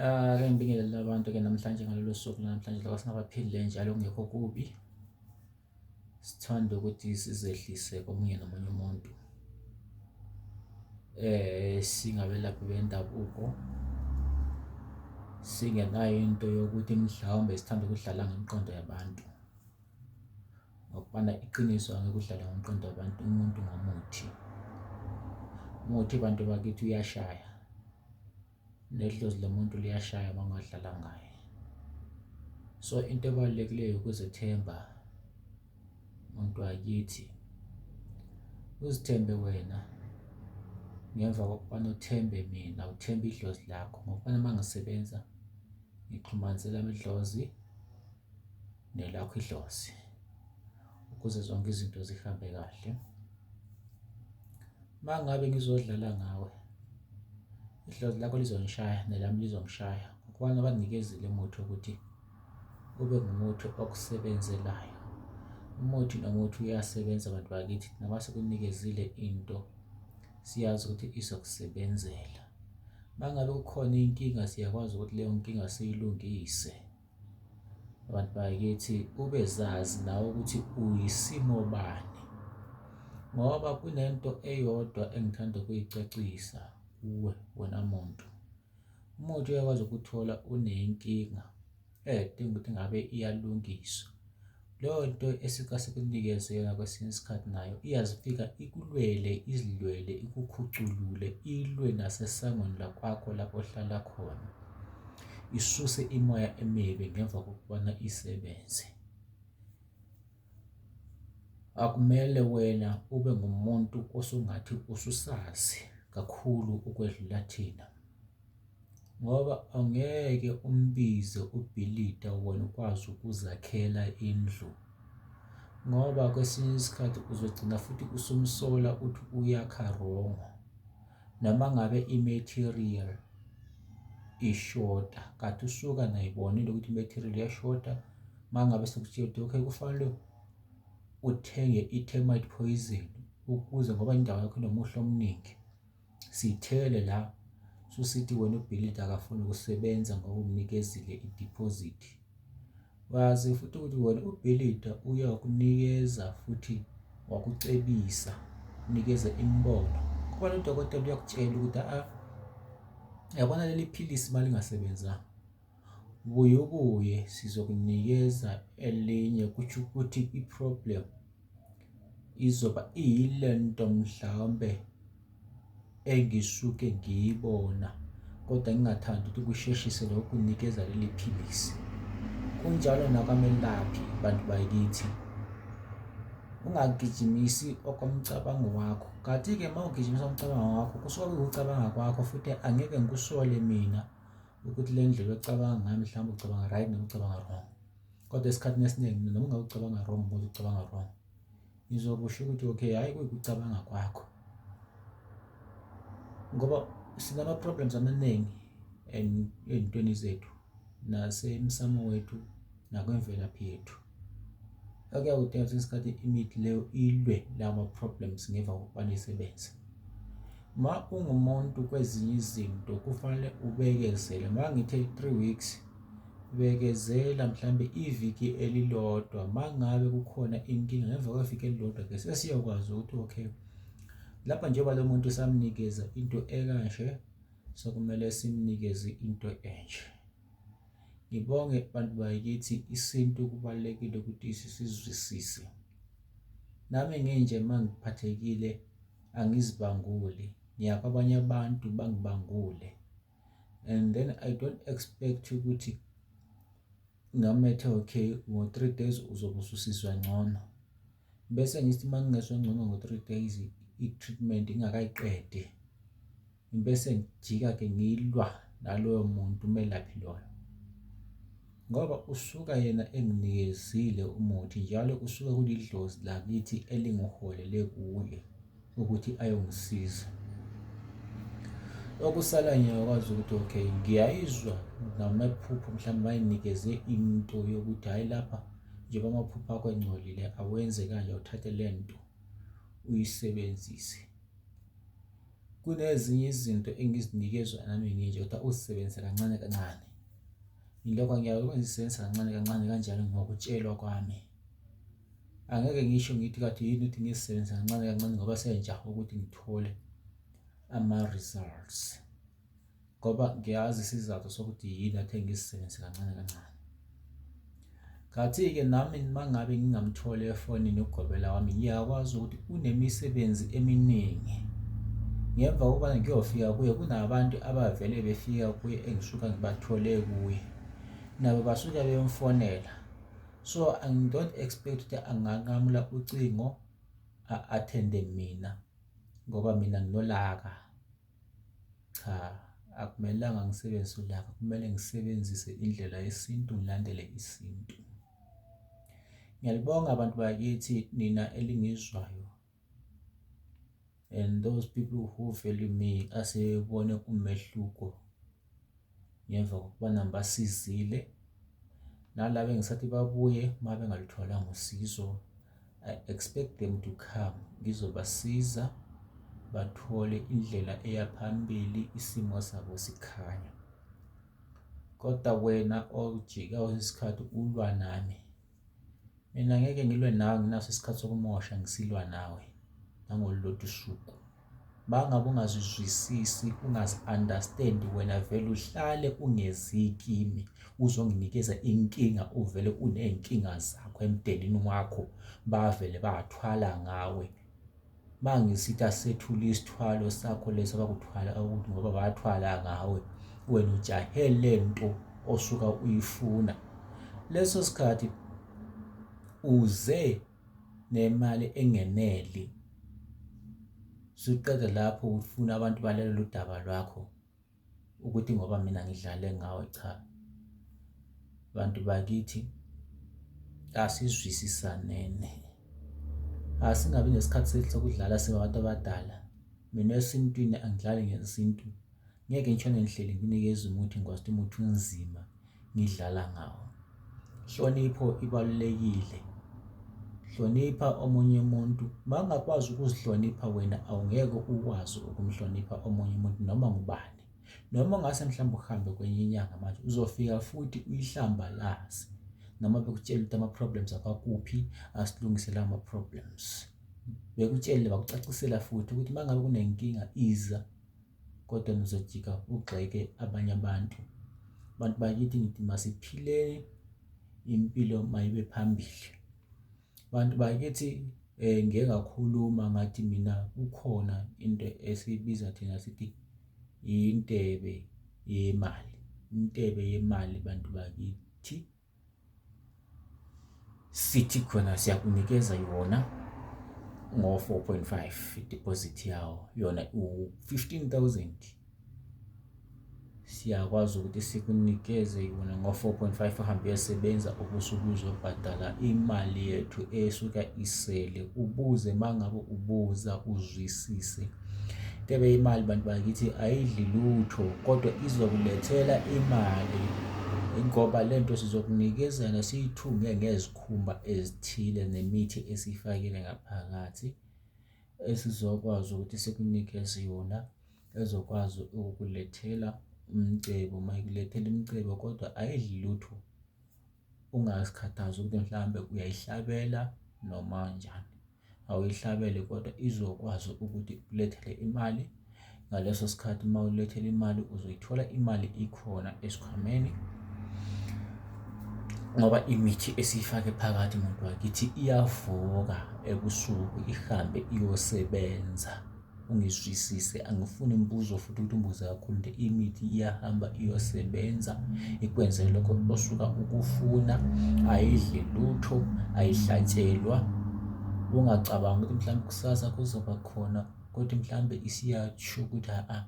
Ake ngibingelele abantu-ke namhlanje ngalolu suku namhlanje la singabaphilile njalo kungekho kubi. Sithanda ukuthi sizehlise komunye nomunye umuntu. Singabelaphi bendabuko singenayo into yokuthi mhlawumbe sithanda ukudlala ngemiqondo yabantu. Ngokubana iqiniso angeke udlale ngomqondo wabantu umuntu ngomuthi. Umuthi bantu bakithi uyashaya. Nedlozi lomuntu liyashaya uma ungadlala ngaye. So into ebalulekileyo ukuzethemba muntu wakithi. Uzithembe wena ngemva kokubana uthembe mina, uthembe idlozi lakho ngokubana uma ngisebenza ngixhumanise elami idlozi nelakho idlozi ukuze zonke izinto zihambe kahle. Uma ngabe ngizodlala ngawe, idlozi lakho lizongishaya nelami lizongishaya ngokubana banginikezile umuthi wokuthi ube ngumuthi okusebenzelayo. Umuthi nomuthi uyasebenza bantu bakithi, noma sikunikezile into siyazi ukuthi izokusebenzela. Uma ngabe kukhona inkinga siyakwazi ukuthi leyo nkinga siyilungise. Bantu bakithi ubezazi nawe ukuthi uyisimo bani ngoba kunento eyodwa engithanda ukuyicacisa kuwe wena muntu. Umuthi uyakwazi ukuthola unenkinga edinga ukuthi ngabe iyalungiswa. Leyo nto esika sikunikeze yona kwesinye isikhathi nayo iyazifika ikulwele izilwele ikukhuculule ilwe nasesangweni lakwakho lapho ohlala khona. Isuse imoya emibi ngemva kokubana isebenze. Akumele wena ube ngumuntu osungathi ususazi kakhulu ukwedlula thina ngoba angeke umbize ubhilida wena ukwazi ukuzakhela indlu ngoba kwesinye isikhathi uzogcina futhi usumsola uthi uyakha wrong. Noma ngabe i-material ishoda kade usuka nayibonile ukuthi i-material iyashoda, uma ngabe sekutshela ukuthi okay kufanele uthenge i-termite poison ukuze ngoba indawo yakho inomuhlwa omningi siyithele la susithi wena ubhilidi akafuni ukusebenza ngoba umnikezile i-deposit. Wazi futhi ukuthi wena ubhilida uyakunikeza futhi wakucebisa, unikeza imibono. Kuba nodokotela uyakutshela ukuthi a yabona leli philisi uma lingasebenzanga buye ubuye sizokunikeza elinye kusho ukuthi i-problem izoba iyile nto mhlawumbe engisuke ngiyibona kodwa ngingathandi ukuthi kusheshise lokhu kunikeza leli philisi. Kunjalo nakwamelaphi bantu bakithi, ungagijimisi okomcabango wakho. Kanti-ke uma ugijimisa umcabango wakho kusuke kuwukucabanga kwakho futhi angeke ngikusole mina ukuthi le ndlela ocabanga ngayo mhlawumbe ucabanga right noma ucabanga wrong. Kodwa esikhathini esiningi noma ungabe ucabanga wrong ukuthi ucabanga wrong, ngizokusho ukuthi okay hhayi kuyikucabanga kwakho ngoba sinama-problems amaningi ey'ntweni zethu nasemsamo wethu nakwimvelaphi yethu. Okuyakudinga kwesinye isikhathi imithi leyo ilwe lawo ma-problems ngemva kokubana isebenze. Ma ungumuntu kwezinye izinto kufanele ubekezele, ma ngithe 3 weeks bekezela mhlambe iviki elilodwa. Ma ngabe kukhona inkinga ngemva kweviki elilodwa-ke sesiyokwazi ukuthi okay lapha njengoba lo muntu samnikeza into ekanje sekumele simnikeze into enje. Ngibonge bantu bakithi isintu kubalulekile ukuthi sisizwisise. Nami nginje uma ngiphathekile angizibanguli, ngiya kwabanye abantu bangibangule and then I don't expect ukuthi noma ethe okay ngo-3 days uzobe ususizwa ngcono bese ngithi uma ngingezwa ngcono ngo-3 days i-treatment ngingakayiqedi bese ngijika-ke ngilwa naloyo muntu umelaphi loyo ngoba usuka yena enginikezile umuthi njalo usuka kulidlozi lakithi elingiholele kuye ukuthi ayongisiza. Okusala ngiyakwazi ukuthi okay ngiyayizwa namaphupho mhlawumbe bayinikeze into yokuthi hhayi lapha njengoba amaphupho akho engcolile awenze kanje uthathe le nto uyisebenzise. Kunezinye izinto engizinikezwa nami nginje kodwa uzisebenzise kancane kancane. Ngilokho ngiyakuzisebenzisa kancane kancane kanjalo ngokutshelwa kwami. Angeke ngisho ngithi kade yini ukuthi ngizisebenzise kancane kancane ngoba sengijahe ukuthi ngithole ama-results. Ngoba ngiyazi isizathu sokuthi yini athe ngisisebenzise kancane kancane. Ngathi-ke nami uma ngabe ngingamtholi efonini ugobela wami ngiyakwazi ukuthi unemisebenzi eminingi. Ngemva kokubana ngiyofika kuye kunabantu abavele befika kuye engisuka ngibathole kuye. Nabo basuke bemfonela. So I don't expect ukuthi anganqamula ucingo a-athende mina ngoba mina nginolaka. Cha, akumelanga ngisebenzise ulaka, kumele ngisebenzise indlela yesintu, ngilandele isintu. Ngiyalibonga abantu bakithi nina elingizwayo and those people who value me asebone umehluko ngemva kokubana ngibasizile nalaba engisathi babuye uma bengalutholanga usizo I expect them to come ngizobasiza bathole indlela eya phambili isimo sabo sikhanya kodwa wena ojika isikhathi ulwa nami Mina ngeke ngilwe nawe nginaso isikhathi sokumosha ngisilwa nawe nangolulodwa usuku. Mangabe ungazizwisisi ungazi-understand wena vele uhlale ungezi kimi uzonginikeza inkinga uvele uney'nkinga zakho emndenini wakho bavele bathwala ngawe. Mangisithi asethule isithwalo sakho leso abakuthwala ukuthi ngoba bathwala ngawe wena ujahe lento osuka uyifuna leso sikhathi uze nemali engeneli suqeda lapho ufuna abantu balalele udaba lwakho ukuthi ngoba mina ngidlale ngawe cha bantu bakithi asizwisisanene asingabi nesikhathi sethu sokudlala singabantu abadala mina esintwini angidlali ngesintu ngeke ngishone ngihleli nginikeza umuthi ngikwazi ukuthi umuthi unzima ngidlala ngawo hlonipho ibalulekile hlonipha omunye umuntu uma ungakwazi ukuzihlonipha wena awungeke ukwazi ukumhlonipha omunye umuntu noma ngubani noma ungase mhlawumbe uhambe kwenye inyanga manje uzofika futhi uyihlambalaze noma bekutshela ukuthi ama-problems akakuphi asilungise la ma-problems bekutshele bakucacisela futhi ukuthi uma ngabe kunenkinga iza kodwa nizojika ugxeke abanye abantu. Bantu bakithi ngithi masiphileni impilo mayibe phambili. Bantu bakithi eh ngike ngakhuluma ngathi mina kukhona into esiyibiza thina sithi intebe yemali, intebe yemali bantu bakithi. Sithi khona siyakunikeza yona ngo-4.5 i-deposit yawo yona u-15,000 siyakwazi ukuthi sikunikeze yona ngo-4.5 uhambe uyosebenza ubusuku uzobhadala imali yethu esuka isele ubuze uma ngabe ubuza uzwisise Intebe yemali bantu bakithi ayidli lutho kodwa izokulethela imali ngoba lento sizokunikezana siyithunge ngezikhumba ezithile nemithi esiyifakile ngaphakathi esizokwazi ukuthi sikunikeze yona ezokwazi ukukulethela umcebo. Uma ikulethela umcebo kodwa ayidli lutho, ungazikhathazi ukuthi mhlawumbe uyayihlabela noma njani. Awuyihlabele kodwa izokwazi ukuthi ikulethele imali ngaleso sikhathi uma ulethela imali uzoyithola imali ikhona esikhwameni ngoba imithi esiyifake phakathi muntu wakithi iyavuka ebusuku ihambe iyosebenza. Ungizwisise angifuni imibuzo futhi ukuthi ungibuze kakhulu nje imithi iyahamba iyosebenza ikwenze lokho osuka ukufuna ayidli lutho ayihlatshelwa ungacabangi ukuthi mhlawumbe kusasa kuzoba khona kodwa mhlawumbe isiyasho ukuthi a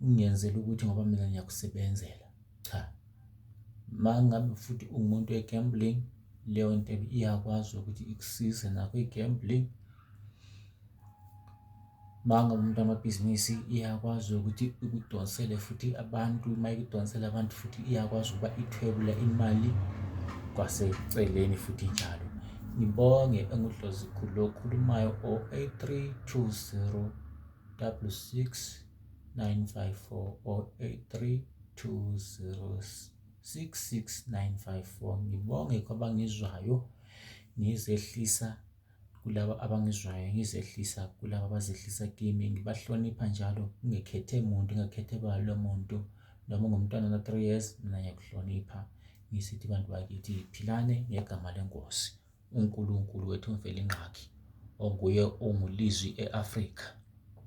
ungenzela ukuthi ngoba mina ngiyakusebenzela cha uma ngabe futhi ungumuntu we-gambling leyo nto iyakwazi ukuthi ikusize nakwi-gambling. Uma ngabe umuntu wamabhizinisi iyakwazi ukuthi ikudonsele futhi abantu, uma ikudonsela abantu futhi iyakwazi ukuba ithwebule imali kwaseceleni futhi njalo. Ngibonge enguDlozikhulu okhulumayo o-eight three two zero. 66 954 or 83 20 66954. Ngibonge kwabangizwayo, ngizehlisa kulaba abangizwayo, ngizehlisa kulaba abazehlisa kimi, ngibahlonipha njalo, ngingekhethe muntu, ngingakhethe bala lomuntu, noma ungumntwana na-3 years, mina ngiyakuhlonipha. Ngisithi bantu bakithi, philane ngegama lenkosi uNkulunkulu wethu uMvelinqaki, onguye ongulizwi e-Afrika.